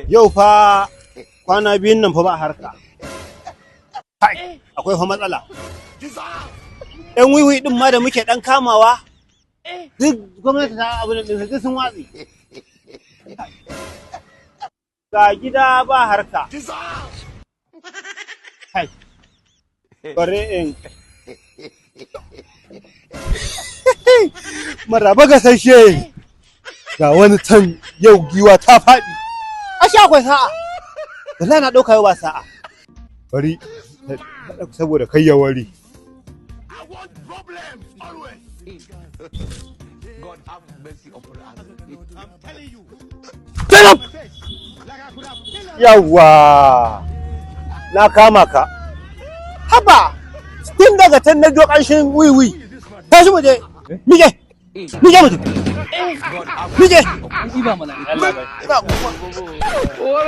Yau fa kwana biyun nan fa ba harka. Kai, akwai fa matsala. ‘Yan wiwi ɗin ma da muke ɗan kamawa, duk gwamnati ta abin da ɗin sun watsi. Ga gida ba harka. Kai, bari in. Maraba gasashe. Ga wani can yau giwa ta faɗi. Ashe akwai sa'a. Wallahi na ɗauka yau ba sa'a. Bari, saboda kai ya wari. I want problems always. God have mercy upon us. I'm telling you. Shut up! Like I could have killed Yawwa! Na kama ka. Haba! Tun daga can na jo ƙanshin wiwi. Tashi mu je. Mike! Mike mu tafi. God have Mike! An ɗiba mana. Ina.